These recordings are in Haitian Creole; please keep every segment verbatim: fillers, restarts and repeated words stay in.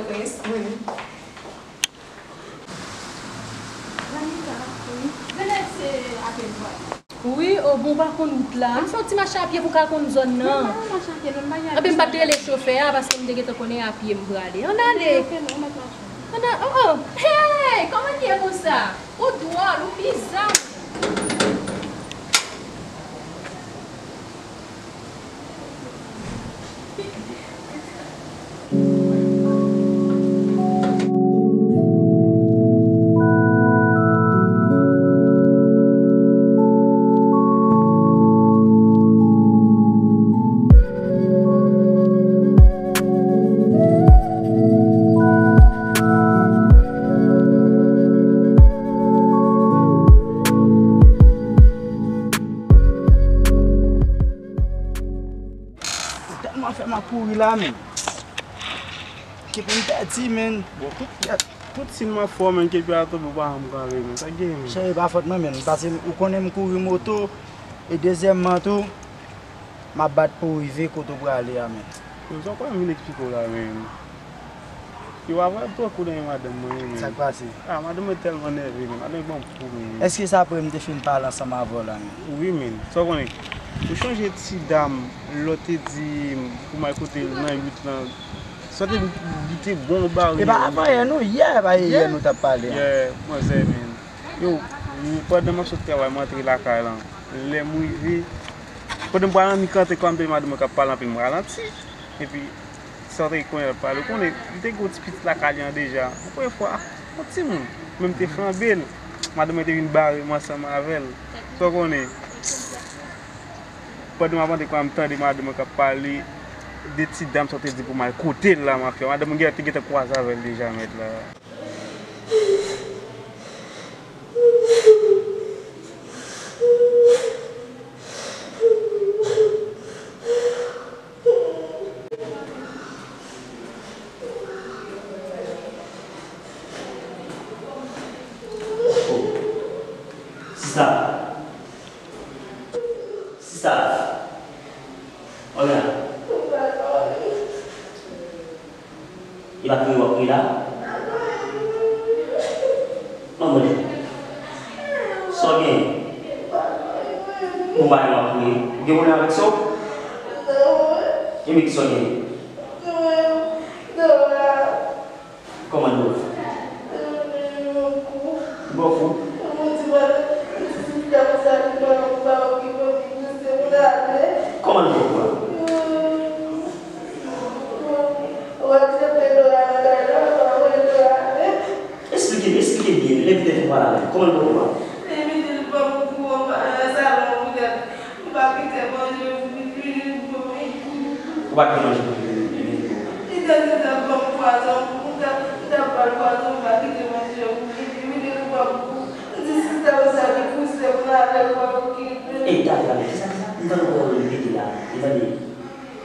Prens, wi. Lanita, wi. Genlè se apye m pral. Wi, o bon, ou pa konn wout la. Ann fè yon ti mache apye pou w ka konn zòn nan. Non, pa mache apye, non, m pa gen. Anben, m pa t rele chofè a, paske m te gentan konnen apye m prale. Ann ale. Ann a-, oh, oh. Hey, kòman l ye konsa? Ou dwòl, ou biza. Ou tèlman fè m ap kouri la, men. Kepi m pèdi, men. Bon, tout, tout sin m ap fè w, men, kepi a tonbe, ou pa janm kare, men. Sa k genyen, men? Cheri, pa fòt mwen, men. Paske ou konnen m kouri moto, e dezyèmman tou, m ap bat pou w rive kote w prale a, men. Men sa w kwè m vin eksplike w la, men. Yo, pa vrè, m pran kou nan men madanm mwen, men. Sa k pase? Ah, madanm mwen tèlman nève, men. Madanm mwen ban m kou, men. Èske se apre m te fin pale ansanm avè w la, men? Wi, men. Sa w konnen? Ou chonje ti dam lè w te di m pou m al kote l nan uit lan? Sa te, li te bon bare. E pa avan yè, non, yè, pa yè, yè nou t ap pale a. Yè, manzè, men. Yo, pandan m ap sot travay, m antre lakay lan. Lè m rive, pandan m pral annik antre, kòm m tande madanm mwen k ap pale anpil, m ralanti. Epi, sa w te konnen l ap pale, ou konnen, li te gen yon ti pitit lakay li an deja. Yon premye fwa, yon timoun. Men m te flanbe l. Madanm mwen te vin bare m ansanm avè l. Sa w konnen? Pandan m ap antre, m tande madanm mwen k ap pale de ti dam sa w te di pou m al kote l la, mafya. Madanm mwen genlè te gentan kwaze avè l deja, mèt la. Sista. Sista. Olga. E pa kriye w ap kriye la? Manman. Sa w gen? Ou pa gen w ap kriye. Ou gen pwoblèm avèk sè w? Ebyen, kisa w gen? Kòman l ba w kou? Li ba w kou? Kòman l ba w kou a? Esplike, esplike byen, lè m te fè pale avè l, kòman l ba w kou a? M pa kite manje pou li, li ban m kou. Ou pa kite manje pou li, li, li, li ban w kou. Li te di l t ap ban m pwazon, m t ap, m t ap ba l pwazon, m pa kite manje pou li, li vin li ban m kou. M di sista konsa li pouse m la, lè m pa okipe. Ey, tande, tande, kisa, kisa? M tande w repete la. M tande.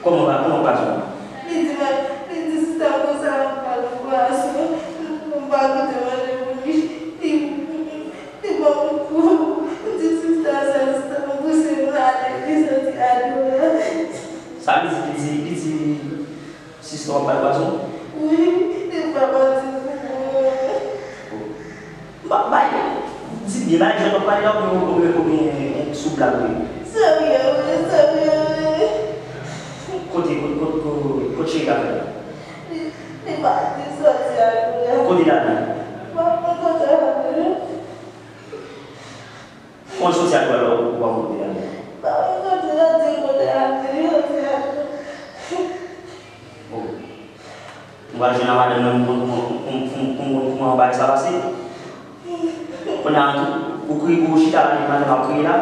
Kòman pa, kòman pwazon an? Li di, li di sista konsa m ba l pwazon, m pa kite manje pou li. Li Li ban m kou. M di sista sa, sista m pouse m ale, li soti adwat. Sa vle di, li di, li di sista w ap ba l pwazon? Wi, li ba m antidoulè. Ba, bay, di byen, bay, jan w ap pale la, oubyen, oubyen, oubyen, oubyen sou blag, wi. Serye, wi, serye, wi. Kote, kote, kote, kote, kote cheri a fè la? Li, li pati soti adwat. Kote l ale? M pa konn kote l ale. Kòman l soti a dwat la, ou pa konn kote l ale? Pa konn kote l ale, kote l ale, kote l ale. Bon. M pral jwenn a madanm nan pou m konn kouman bagay sa pase. Kounye a tou, ou kriye, ou chita la, madanm ap kriye la?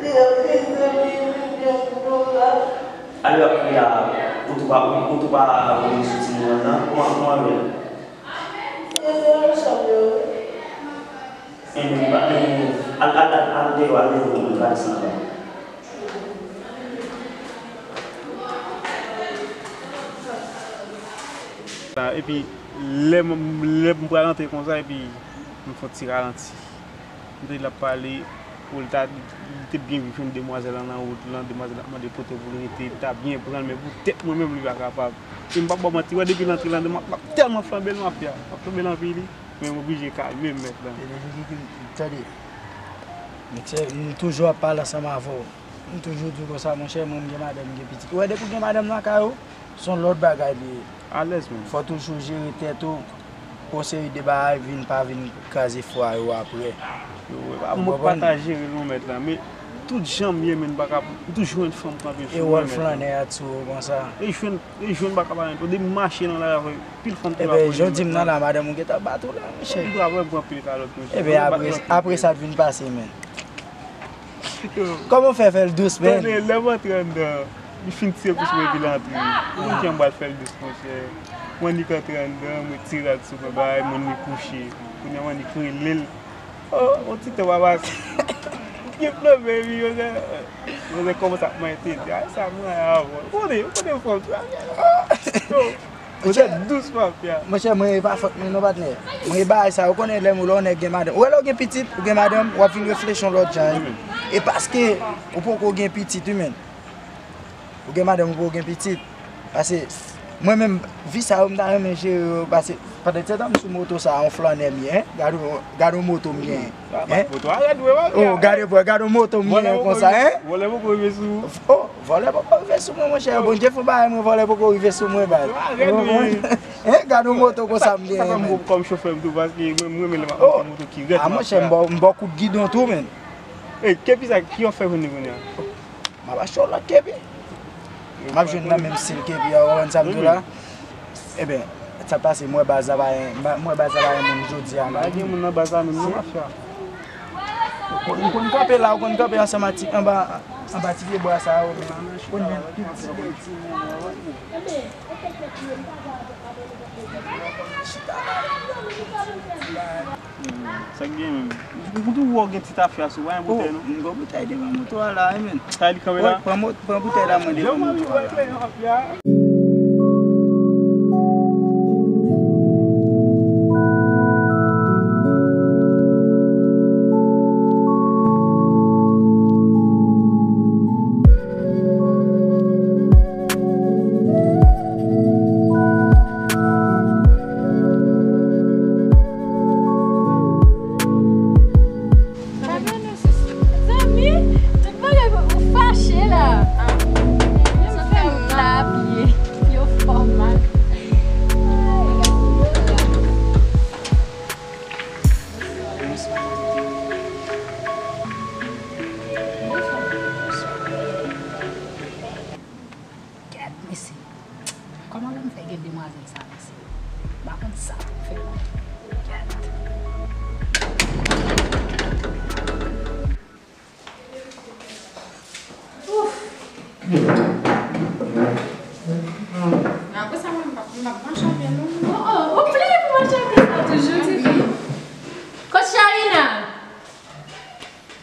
Li ap kriye, li ap kriye la. Ale ap kriye la, ou tou pa, ou tou pa vini sou timoun nan, nan. Kòman, kòman l ye? Li nan chanm yo. Enben, ba, enben, al, al, al, al deyò, al deyò, pou nou gade sa anba. Epi, lè m, lè m pral antre konsa, epi m fè yon ti ralanti. M tande l ap pale. Pou l ta, li te byen viv, jwenn demwazèl lan nan wout lan, demwazèl la ap mande kote pou l rete, li ta byen pran l, men poutèt mwen menm, li pa kapab. E m p ap ba w manti, wè, depi l antre lan, m ap, m ap tèlman flanbe l, mafya. M ap flanbe l anpil, wi. Men m oblije kalme m, mèt lan. E depi ki, ki, tande, m toujou ap pale ansanm avè w. M toujou di w konsa, monchè, mwen, m gen madanm, m gen pitit. Ou wè, depi w gen madanm lakay ou, se yon lòt bagay li ye. Alèz, menm. Fò toujou jere tèt ou, pou yon seri de bagay vin pa vin kraze fwa yo apre. Yo, e pa mwen k pa ta jere l non, mèt la, men tout jan m ye, men m pa ka, m toujou jwenn fanm kanpe sou mwen, mèt la. E wòl flannè a tou, konsa. E jwenn, e jwenn pa ka pa mèt. Depi m mache nan lari avè pil fanm tou la. Ebyen, jodi m nan la, madanm ou gentan bat ou la, monchè. Ou travay, pran pil kalòt, monchè. Ebyen, apre, apre sa t vin pase, men. Kòman w fè fè l dous, men? Tande, lè m antre anndan, li fin tire kouch mwen epi l antre. Ou konn jan m pral fè l dous, monchè. M annik antre anndan, m retire rad sou mwen, bay, m annik kouche. Kounye a m annik rele l. Oh, yon ti tan pa pase. Gen pwoblèm, epi, manzè, manzè kòmanse ap mwen tete. Ay, sa mwen avè w. Ou konnen, ou konnen fanm tou. Yo. Monchè, dous, mafya. Monchè, mwen, e pa fòt mwen non, patnè. Mwen, e bagay sa, ou konnen lè m, lè yon nèg gen madanm. Ou wè lè w gen pitit, ou gen madanm, w ap vin reflechi yon lòt jan, wi. E paske ou poko gen pitit, wi, men. Ou gen madanm, ou poko gen pitit. Paske mwen menm, vi sa yo, m ta renmen jere yo, paske pandan se tan m sou moto sa, yon flannè m ye, en. Gade, gade yon moto m genyen, en. Moto a rèd, wi, mafya. Oh, gade, gade yon moto m genyen konsa, en. Vòlè poko rive sou ou. Oh, vòlè poko rive sou mwen, monchè. Bondye fè bagay mwen, vòlè poko rive sou mwen, baz. Ou konprann? Hein, gade yon moto konsa m genyen, men. Kòm chofè m tou, paske mwen, mwen renmen lè m ap monte moto ki rèd, ah, monchè, m ba w, m ba w kout gidon tou, men. Ey, kepi sa, ki w ap fè jwenn li kounye a? M ap achte yon lòt kepi. M ap jwenn nan menm stil kepi a, ou konprann sa m di w la? Ebyen, sa pase, m wè baz la pa gen, m wè baz la pa gen moun jodi a la. Pa gen moun nan baz la menm non, mafya. M konn, m konn kanpe la, ou konn kanpe ansanm ak ti, anba, anba ti pye bwa sa yo, men. Ou konn jwenn tout ti bèl timoun yo. Chita la. Sa k gen menm? Ou tou wè w gen ti tafya sou, pa gen boutèy non? M gen boutèy devan moto a la, wi, men. Sa li kanpe la? Wi, pran mo-, pran boutèy la, mwen devan moto a la. Zanmi, tout bagay ou fache la. Menm fè m lapye, yo fò mal. Gad, mesye. Kòman pou m fè gen demwazèl sa, mesye? M pa konn sa pou m fè non. Gad. Ouf. Apre sa, mwen, m p ap, m p ap mache a pye non. Oh, oh, ou plede pou mache a pye sa toujou, tifi. Kot Shaina?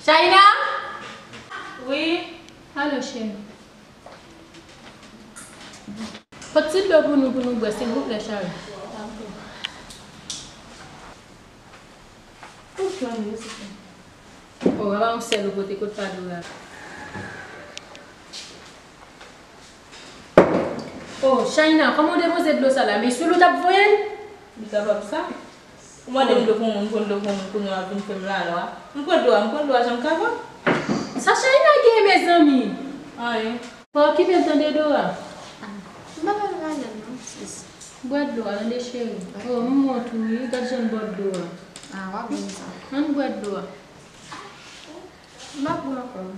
Shaina? Wi. Alo, cheri. Pot ti dlo pou nou, pou nou bwè, silvouplè, cheri. Ou flann yo, silvouplè. Oh, apa yon sèl ou pote, kot pa dlo a? Oh, Shaina, kòman w depoze dlo sa la? Men sou li w t ap voye l? Li kapab sa. Ou mande m dlo pou moun, m konn dlo pou moun, kounye a w ap vin fè m lalwa. M pran dlo a, m pran dlo a jan m kapab. Sa Shaina gen, mezanmi? Anyen. Pa okipe l tande, Dora. M pa pral pale non, sis. Bwè dlo a, tande, cheri. Oh, m mont ou, wi. Gad jan l bwè dlo a. Ah, w ap jwenn sa. Ann bwè dlo a. M pa bwè ankò.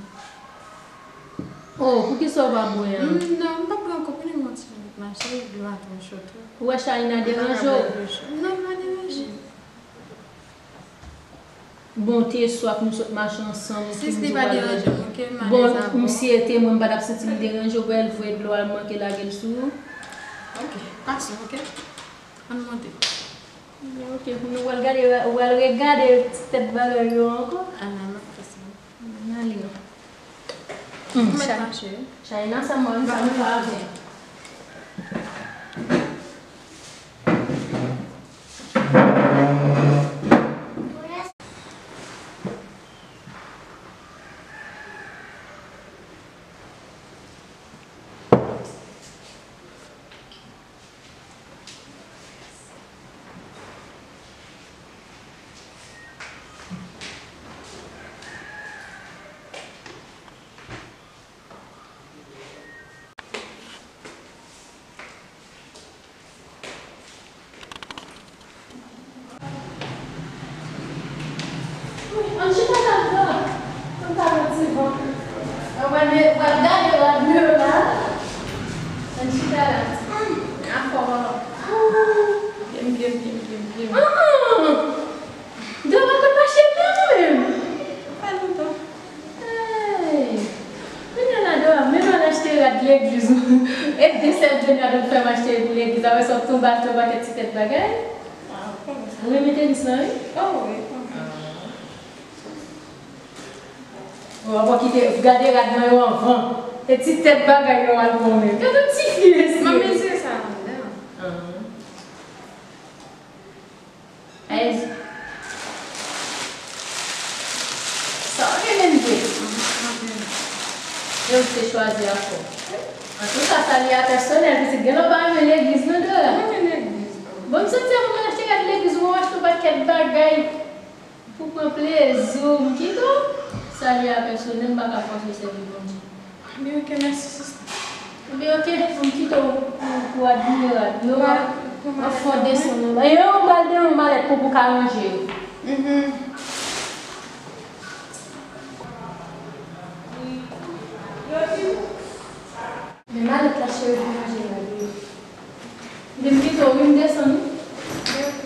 Oh, poukisa w pa bwè a? Mm, non, m pa bwè ankò, konnen m yon ti minit mache, dlo a twò cho tou. Ou wè Shaina deranje w? Non, m pa deranje. Bon, w te swaf, nou sot mache ansanm, ou fin di w pral ranje. Bon, m si se te mwen, m pa t ap santi m deranje w, wè l voye dlo a, l manke lage l sou ou. Ok, pase, ok? Ann monte. Ok, pou nou pral gade, ou pral regade ti tèt bagay yo ankò. Ah non, m ap fè sa. Ann ale. Hmm, Shaina, sa mwen, sa mwen pa avè. Tèt bagay? Ou renmen tenis lan, wi? Oh, wi. Bon, w ap kite gade rad mwen yo anvan. E ti tèt bagay yo al bon menm. Gade ti fi mesye. Mwen mezire sa anndan. Ay. Sa w renmen vre. Yo te chwazi akò. Antouka, sa li a pèsonèl, pitit gen lè w pa renmen legliz non, Dora. Mwen renmen legliz. Bon, m santi a pou mwen achte rad legliz, mwen achte yon pakèt bagay. Pou pran plezi w, m kite w. Sa li a pèsonèl, m pa ka fòse w sèvi Bondye. Byen, oke, mèsi, sista. Byen, oke, m kite w pou, pou admire rad yo. Anfon desann anba. Yo, m pral demen malèt pou, pou ka ranje yo. Mhm. Men malèt la, cheri, pou ranje rad yo. Byen, m kite w, wi, m desann, wi. Byen, oke.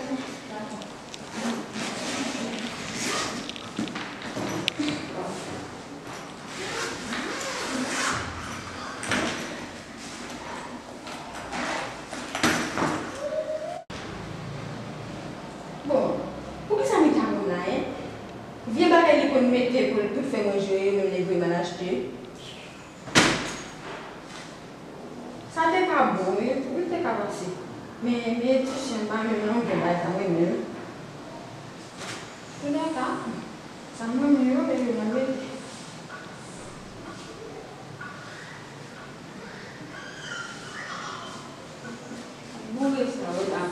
Bon, poukisa Mika konn la, en? Vye bagay li konn mete pou l tout fè manje yo, menm li vreman achte. Sa te ka bon, wi, wi, te ka pase. Men, men Etichèn pa menm longè bagay sa mwen menm. Tounen ka, sa mwen menm yo, men yo nan mete. Boure sa, wi, la.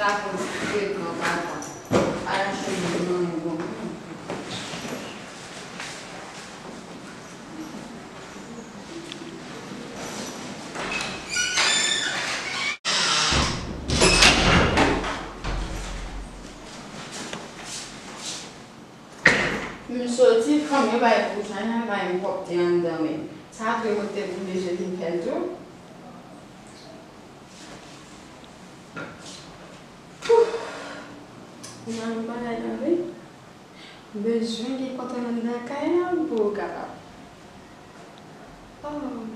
La pou gete nan kaka. Ala cheri mwen bon. M soti, fanm yo bay pou sa, y a bay m pwòpte anndan, men sa apre mwen te vin bezwen vin fè l tou. Pouf! Nan bagay la, wi. M bezwen gen kontwòl anndan kay la pou yo kapab. Oh.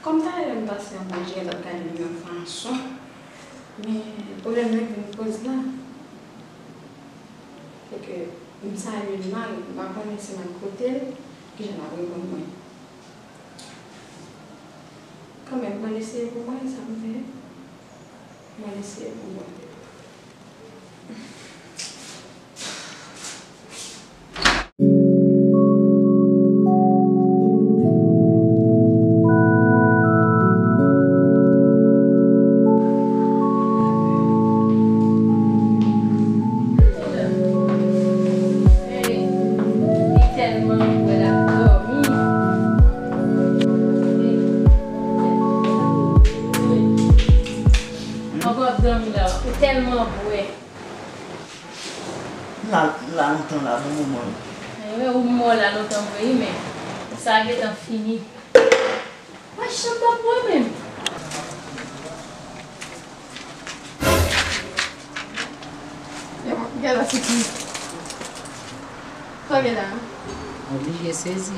Kòm talè m pase an konje, l ap gade m yon fason. Men pwoblèm nan vin poze la. Fè ke m salye l mal, m pa konnen si m al kote l, kijan l ap reponn mwen. Kanmenm, mwen eseye pou mwen, sa m fè. Mwen eseye pou mwen. Li tèlman bwè l ap dòmi. Ankò w ap dòmi la, ou tèlman bwè. M la, m la lontan la, bon moman. Anyway, ou mò la lontan vre wi, men sa gentan fini. Mwen chanm pa pou mwen menm. Gade la, se ki? Sa w gen la? Oblije sezi.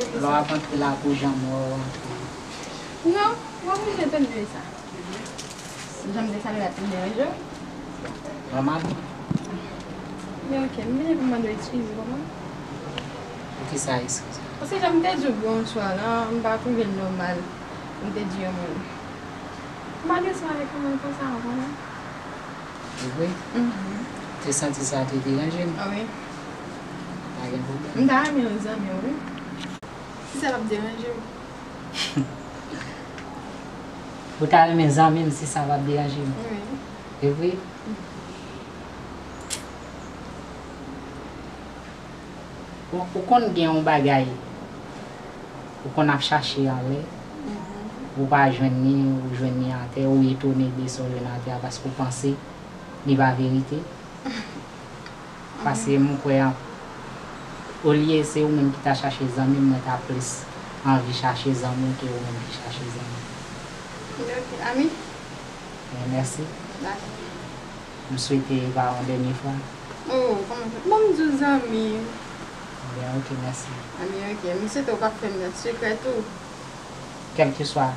Lè w ap antre la pou janm wè w antre. Non, mwen oblije tande sa. Jan m te salye la te deranje w? Nòmal. Men oke, m vini pou mande w eskize, w konprann? Poukisa eskize? Paske jan m te di w bonswa la, m pa twouve l nòmal pou m te di yon moun. M pa gen sa avèk yon moun konsa, w konprann? Ou vre? Mhm. Te santi sa te deranje m? A wi. Pa gen pwoblèm. M ta renmen yon zanmi w, wi. Si sa p ap deranje w. Ou ta renmen zanmi m si sa p ap deranje m? Wi. E vre? Bon, ou konn gen yon bagay, ou konn ap chache anlè, mhm, ou pa jwenn li, ou jwenn li atè, ou etone de sa w jwenn atè a paske ou panse li pa verite. Paske m kwè, olye se ou menm ki ta chache zanmi m, mwen ta plis anvi chache zanmi w ke ou menm ki chache zanmi m. Ok, ami. Men mèsi. Dakò. M swete e pa yon dènye fwa. Oh, kòman sa? Bon, m di w zanmi. Byen, ok, mèsi. Anben, ok. M swete w p ap fè m dat sekrè tou. Kèlkeswa.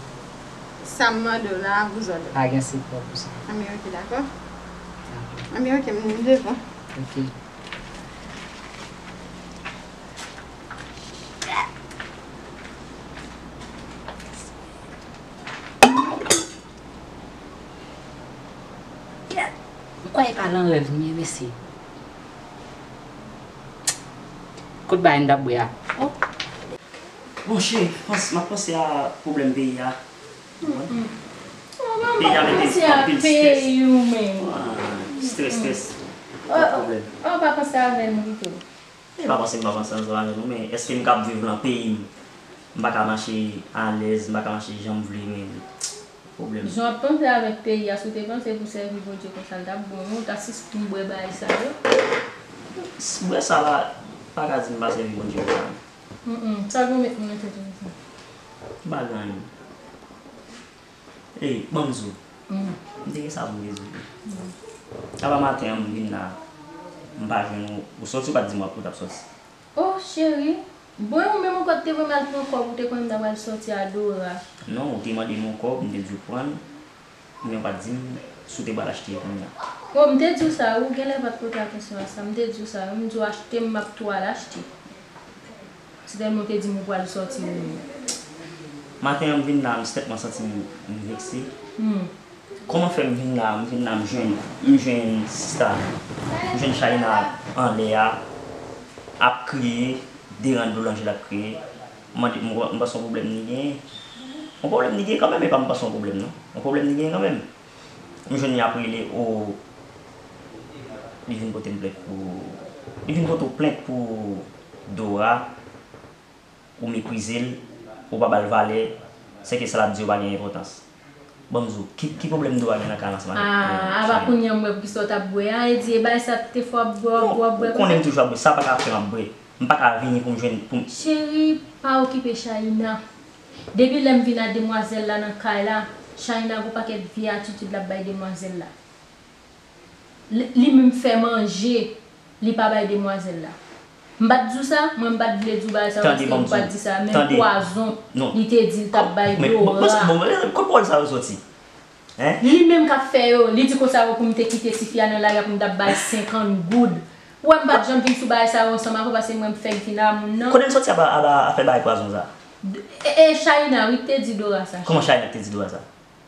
Sa m mande w la, a vous ordre. Pa gen sekrè pou sa. Anben, ok, dakò. Dakò. Anben, ok, m devan. Ok. M kwè e pa lan rèv m ye, mesye. Kot bagay m t ap bwè a? Oh. Bon, cheri, pans, m ap panse a pwoblèm peyi a. Peyi a mete anpil strès. Ah, strès, strès. Anpil pwoblèm. Ou pa panse avè nou pito? E pa panse m pa panse ansanm avè nou, men èske m kab viv nan peyi m? M pa ka mache alèz, m pa ka mache jan m vle, men pwoblèm. Jan w ap panse avèk peyi a, si w te panse pou sèvi Bondye konsa, l t ap bon, wi, w ta sispann bwè bagay sa yo. S-, bwè sa la, pa ka di m pa sèvi Bondye konsa. Mm, mm, sa gen w met mwen nan tèt ou konsa? M pa gen anyen. Ey, ban m di w. Mm. M te gen sa pou m te di w. Mm. Apa maten an, m vin la, m pa jwenn ou. Ou sòti, ou pa t di m w ap, ou t ap sòti. Oh, cheri. Bon, ou menm ankò te voye m al pran kòb, ou te konnen m ta pral sòti a Dora. Non, ou te mande m yon kòb, m te di w pran l, men ou pa t di m si w te pral achte l kounye a. Oh, m te di w sa, ou genlè pa t pote atansyon a sa. M te di w sa, m di w achte, m ap tou al achte. Se tèlman w te di m ou pral sòti ou menm. Maten an, m vin la, m sètman santi m, m vekse. Hmm. Kòman fè m vin la, m vin la, m jwenn, m jwenn sista, m jwenn Chayna anlè a, ap kriye, derann boulanje l ap kriye. M mande, m, m panse yon pwoblèm li genyen. Yon pwoblèm li genyen kanmenm, e pa m panse yon pwoblèm, non. Yon pwoblèm li genyen kanmenm. M jwenn li ap rele, o, li vin pote m plent pou, li vin pote w plent pou Dora, ou meprize l, ou pa ba l valè, sèke sa l ap di yo pa gen enpòtans. Ban m di w, ki, ki pwoblèm Dora gen nan kay la ansanm avèk, ah, euh, apa Chayna? Kounye a m wè poukisa w t ap bwè a, e di e bagay sa te fè w ap bwè, w ap bwè, w ap bwè, w ap bwè. Ou konnen m toujou ap bwè, sa pa ka fè m ap bwè. M pa ka vini pou m jwenn, pou m... Cheri, pa okipe Chayna. Depi lè m vin ak demwazèl la nan kay la, Chayna gon pakèt vye atitid l ap bay demwazèl la. Li, li menm fè manje, li pa bay demwazèl la. M pa t di w sa, mwen m pa t vle di w bagay sa yo, paske m pa t di sa, men pwazon, li te di l t ap bay Dora. Kot pawòl sa yo soti? Hein? Li menm k ap fè yo, li di konsa yo pou m te kite tifi a nan lari a pou m t ap bay senkant goud. Ou wè m pa t janm vin sou bagay sa yo ansanm avè w, paske mwen m fèk vin a moun nan. Kote l soti ap, ap, ap fè bagay pwazon sa? E, e Chayna, wi, k te di Dora sa. Kòman Chayna k te di Dora sa?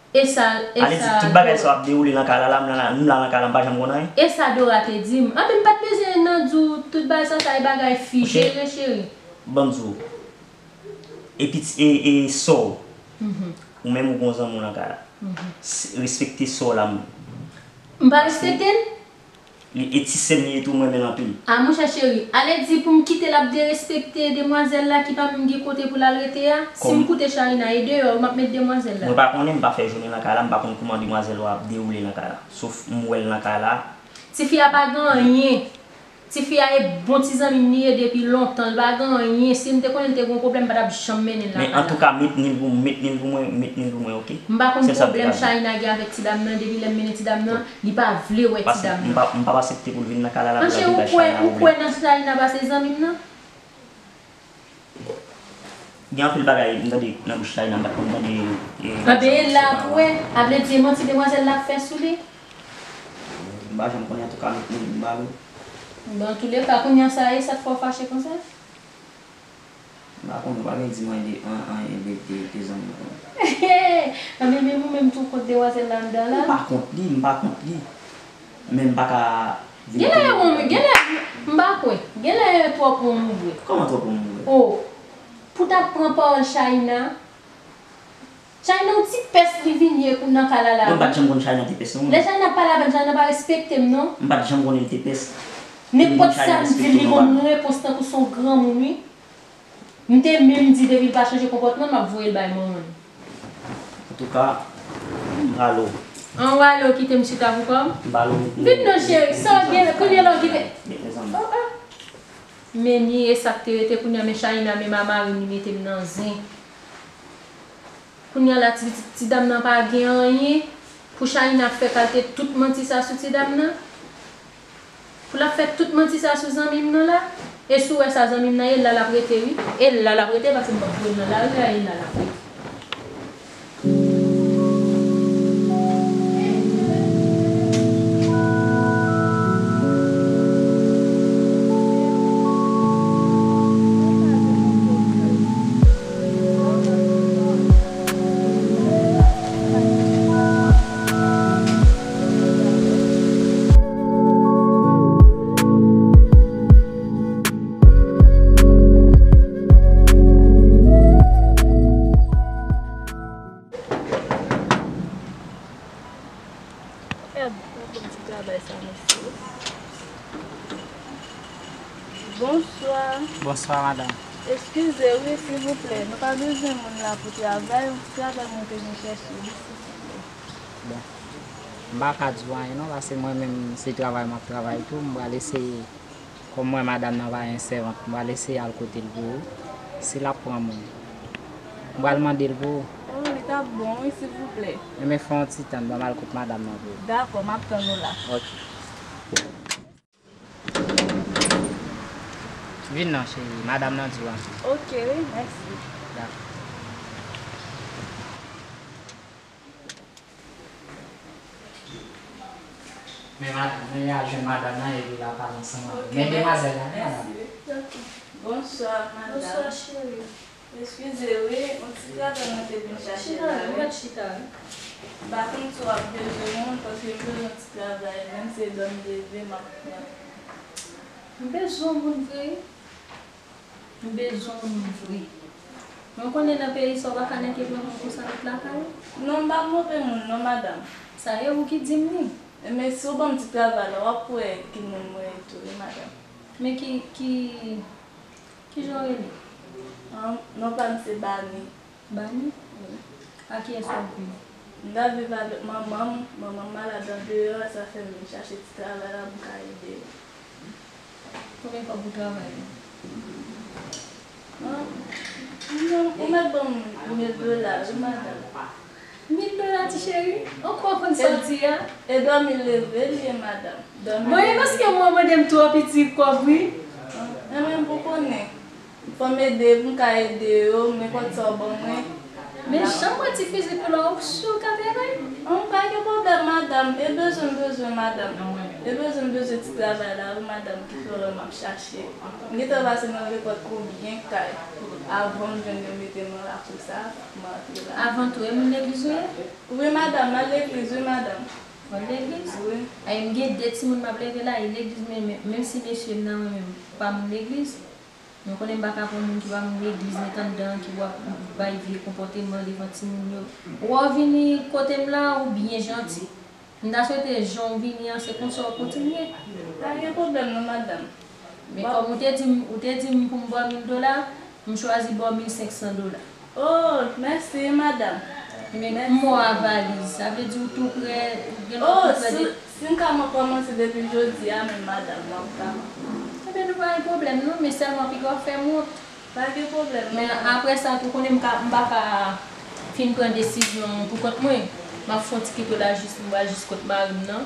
E sa, e sa, ale di tout bagay sa yo ap dewoule nan kay la, la, m la, m la nan kay la, m pa janm konn anyen. E sa Dora te di m. Anben, m pa t bezwen nan di w tout bagay sa, sa e bagay fi, jere, cheri. Ban m di w. E piti, e, e sè w. Mhm. Ou menm ou gon zanmi w nan kay la. Mhm. Respekte sè w la. M pa respekte l? Li e ti sè m li ye tou, m renmen l anpil. A, monchè cheri, ale di pou m kite l ap derespekte demwazèl la ki pa menm gen kote pou l al rete a. Si m koute Chayna e deyò m ap met demwazèl la. Mwen pa konnen, m pa fè jounen nan kay la, m pa konn kòman demwazèl yo ap dewoule nan kay la. Sof m wè l nan kay la. Tifi a pa gen anyen. Tifi a e bon ti zanmi m li ye depi lontan, l pa gen anyen. Si m te konnen l te gen yon pwoblèm, m pa t ap janm mennen l lakay la. Men antouka, met ni l pou, met ni l pou mwen, met ni l pou mwen, oke? M pa konn pwoblèm Chayna gen avèk ti dam nan, depi lè m mennen ti dam nan, li pa vle wè ti dam nan. M pa, m p ap aksepte pou l vin nan kay la, l ap vin bay Chayna pwoblèm. Monchè, ou kwè, ou kwè nan Chayna pase zanmi m nan? Gen anpil bagay m tande nan bouch Chayna, m pa t konn tande, e, anben, e la pou wè, a vle di e manti demwazèl la ap fè sou li? M pa janm konnen, antouka, met ni l pou m ba l ou. Bon, antouleka, kounye a sa e sa k fè w fache konsa? M pa konnen, ou pa gen di m anyen de, an, anyen de, de, de zanmi w konn. Anben, men ou menm tou kont demwazèl la anndan la? M pa kont li, m pa kont li. Men m pa ka vin... Genlè e wonm, genlè, m pa kwè. Genlè e twòp wonm ou bwè. Kòman twòp wonm m bwè? O, pou ta pran pawòl Chayna, Chayna yon ti pès li vin ye kou nan kay la la. Mwen m pa t janm konn Chayna te pès non. Lè Chayna ap pale avè m, Chayna pa respekte m non. M pa t janm konnen l te pès. Nenpòt sa m di l, li ban m repons tankou se yon granmoun wi. M te menm di depi l pa chanje konpòtman l, m ap voye l bay manman l. Antouka, m rale w. An w rale w kite m chita pou kò m? M rale w. Vin non cheri, sa w gen kounye a la w kite. Met mezanmi. Oh, oh. Men ni e sa k te rete kounye a, men Chayna menm a mari m li mete m nan zen. Kounye a la ti, ti, ti dam nan pa gen anyen. Pou Chayna ap fè kalte tout manti sa sou ti dam nan. Pou l ap fè tout manti sa sou zanmi m nan la. E si w wè sa zanmi m nan ye, la l ap rete wi. E la l ap rete paske m p ap voye l nan lari a, e la l ap rete. Gad, gad bon ti travay sa, mesye. Bonswa. Bonswa, madanm. Eskize wi, silvouplè. Nou pa bezwen moun la pou travay. Yon ti travay mwen te vin chèche wi, silvouplè. Bon. M pa ka di w anyen non, paske mwen menm se travay m ap travay tou. M pral eseye. Kòm mwen, madanm nan pa yon sèvant, m pral eseye al kote l pou ou, si l ap pran moun. M pral mande l pou ou. Oh, li t ap bon, wi, silvouplè. Enben, fè yon ti tann, ban m al kot madanm nan pou ou. Dakò, m ap tann ou la. Ok. Vin non, cheri, madanm nan di w anpil. Ok, wi, mèsi. Dakò. Men madanm, men y a jwenn madanm nan epi l ap pale ansanm avè l. Men demwazèl la, wi, madanm. Bonswa, madanm. Bonswa, cheri. Eskize, wi, yon ti travay mwen te vin chache la, wi. Chita, wi, mèt chita, wi. M pa konn si w ap bezwen moun, paske m bezwen yon ti travay, menm se dòmi leve, m ap pran. M bezwen moun vre, wi. M bezwen moun vre. Men w konnen nan peyi sa, w pa ka nèk e pran moun konsa met lakay ou. Non, m pa move moun, non, madanm. Sa e ou ki di m li. Men si w ban m ti travay la, w ap wè ki moun mwen ye tou, wi, madanm. Men ki, ki, ki jan w rele? An, non pa m se Bani. Bani? Wi. A kiyès w ap viv? M t ap viv avèk manman m. Manman m malad andeyò a, sa fè m vin chache ti travay la pou m ka ede yo. Konbyen kòb ou travay la? An, non, ou mèt ban m mil dola, wi, madanm. Mil dola, ti cheri? Ankò konn sa w di a? E dòmi leve li ye, madanm. Dòmi leve. Bon, e paske mwen mande m twò piti kòb, wi. An, men m pou konnen. Fò m ede, pou m ka ede yo, nenpòt sa w ban mwen. Men jan mwen ti fizi pou la, ou si w ka travay? An, pa gen pwoblèm, madanm. E bezwen m bezwen, madanm. E bezwen m bezwen ti travay la, wi, madanm, ki fè wè m ap chache. M gentan pase nan rekòt konbyen kay avan m jwenn yo mete m nan lakou sa, m antre la. Avan tou, e moun legliz ou ye? Wi, madanm, m al legliz, wi, madanm. Ou al legliz? Wi. Ay, m gen de timoun m ap leve la, e legliz, men, men, menm si mesye m nan mwen menm, pa moun legliz. Men konnen m pa ka pran moun ki pa moun legliz, met anndan, ki w ap bay vye konpòteman devan timoun yo. Ou wè w vini kote m la, ou byen janti. M ta swete jan w vini an, se konsa w kontinye. Pa gen pwoblèm non, madanm. Men kòm ou te di m, ou te di m pou m ba w mil dola, m chwazi ba w mil senk san dola. Oh, mèsi, madanm. Men m wè w a valiz, sa vle di ou tou prè, ou gen lè ou tou prè de. Oh, si, si m ka kòmanse depi jodi a menm, madanm, m ap ka. Ebyen, nou pa gen pwoblèm non, men sèlman piga w fè m wont. Pa gen pwoblèm non, madanm. Men apre sa tou, konnen m ka, m pa ka fin pran desizyon pou kont mwen. M ap fè yon ti kite w la jis, m pral jis kot mari m nan.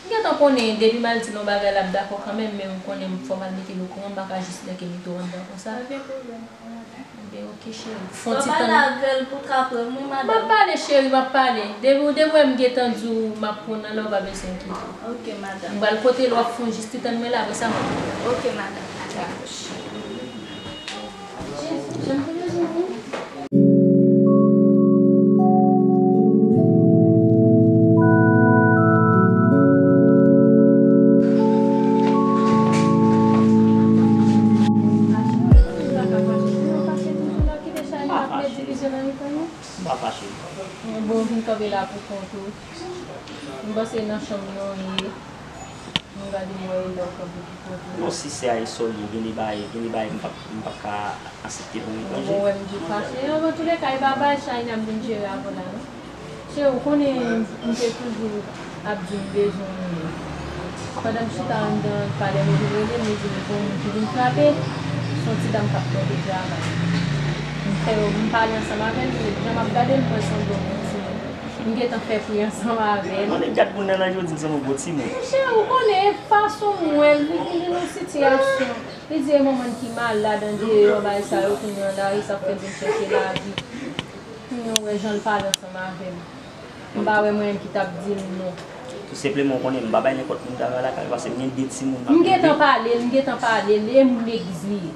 M gentan konnen, depi m al di l yon bagay, l ap dakò kanmenm, men ou konnen fò m al mete l okouran, m pa ka jis nèk e mete w anndan konsa. Pa gen pwoblèm non, madanm. Ebyen, oke, cheri. Fè yon ti tan. Fò pale avè l pou ka pran m, wi, madanm. M ap pale, cheri, m ap pale. Depi, depi w wè m gentan di w m ap pran w nan la, w pa bezwen enkyete w. Oke, madanm. M pral kote l, w ap fè yon jis ti tann mwen la, apre sa, m ap pran w. Oke, madanm. Dakò, cheri. Jezi, jan m te bezwen ou. M pa fache. Bon, vin kanpe la pou kont ou. M panse nan chanm nan w ye. Nou gade mwen e lè w kanpe pou kont ou. Non, si se a esòl ye, gen de bagay, gen de bagay m p ap, m p ap ka aksepte pou m etranje. Bon, wè m di w fache. Anvan touleka, e pa bagay China m vin jere avè w la, non. Cheri, ou konnen m te toujou ap di m bezwen moun. Pandan m chita anndan, talè m vin rele m, li di m gon moun ki vin frape. Se yon ti dam k ap mande travay. M fè yo, m pale ansanm avè l, jan m ap gade l, m wè se yon bon moun. M gentan fè pri ansanm avè l. Mande gad moun nan nan jodi l sanble yon gwo timoun. Monchè, ou konnen fason m wè l, li gen yon sitiyasyon. Li di e manman l ki malad andeyò, bagay sa yo, kounye a lari sa fè l vin chèche lavi. Kounye a ou wè jan l pale ansanm avè m. M pa wè mwen menm ki t ap di l non. Tou senpleman, ou konnen m pa bay nenpòt moun travay lakay, paske m gen de timoun m ap M gentan pale l, m gentan pale l, e moun legliz li ye.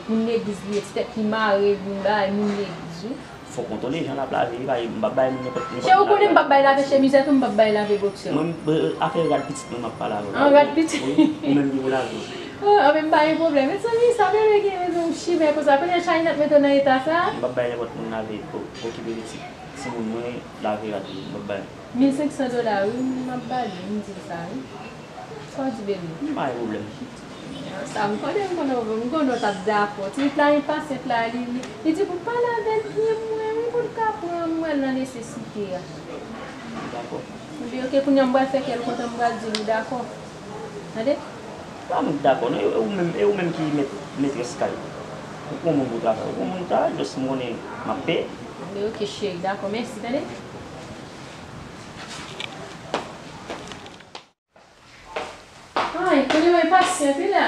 Moun legliz li ye, ti tèt li mare, vin bay moun legliz, wi. Fòk kontwole jan l ap lave, wi, paske m p ap bay moun nenpòt, nenpòt moun lave. Chè, ou konnen m p ap bay lave chemizèt ou, m p ap bay lave bòksè. Mwen, m, afè rad pitit mwen m ap pale avè w. An, rad pitit? Wi, ou menm ki pou lave. Oh, anben m pa gen pwoblèm. Mezanmi, sa bebe gen yon chimè konsa. Kounye a China t mete w nan eta sa? M p ap bay nenpòt moun lave, o-, okipe pitit. Timoun mwen, lave rad li, m p ap bay. Mil senk san dola, wi, m ap ba li, m di l sa, wi. Sa w di, bebe? M pa gen pwoblèm. Sa m konnen, m konnen, m konnen w t ap dakò. Ti pitit la enpasyant la, li, li, li di pou m pale avè l byen mwen, wi, pou l ka pran mwen nan nesesite a. Dakò. Epi, oke, kounye a m pral fè kè l kontan, m pral di l ou dakò. Tande? Pa moun dakò, non, e ou menm, e ou menm ki mèt, metrès kay. Ou pran moun pou travay, ou pran moun pou travay, jis m konnen m ap peye. Epi, oke, cheri, dakò, mèsi, tande? Ay, kounye a w enpasyant, wi la.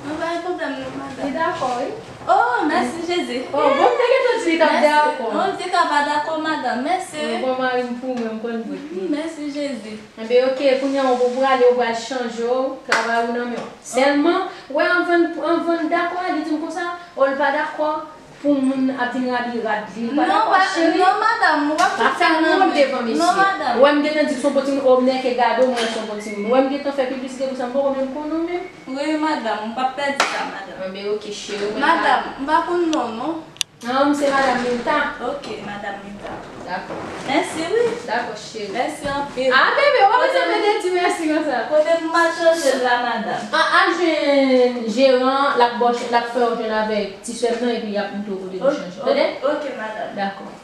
Mwen pa gen pwoblèm non, madanm. Li dakò, wi. Oh, mèsi Jezi. Oh, bon, m te gentan di li t ap dakò. Non, li te ka pa dakò, madanm. Mèsi, wi. Bon, mari m pou mwen, m konn bout li. Mèsi Jezi. Enben, oke, kounye a w pou prale, w pral chanje w, travay ou nan men w. Sèlman, wè, anvan, anvan l dakò a, li di m konsa, o, l pa dakò pou moun ap vin rabi rad li. Li pa dakò, cheri. Non, madanm, ou pa fè sa nan men. Pa fè wont devan mesye. Non, madanm. Ou wè m gentan di l se yon bon timoun, o, m nèke gade w, m wè l se yon bon timoun. Ou wè m gentan fè piblisite pou sa, m poko menm konnen w menm. Wi, madanm, ou p ap pèdi sa, madanm. Enben, oke, cheri, mwen pa. Madanm, m pa konn non w, non. Non, m se madanm Milta. Oke, madanm Milta. Dakò. Mèsi, wi. Dakò, cheri. Mèsi anpil. A, bebe, w pa bezwen mete di mèsi konsa. Kote pou m al chanje l la, madanm? A, al jwenn jeran, l ap ba w, l ap fè w jwenn avèk ti sè m nan, epi y ap montre w kote pou chanje. Tande? Oke, madanm. Dakò.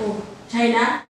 Oh, China,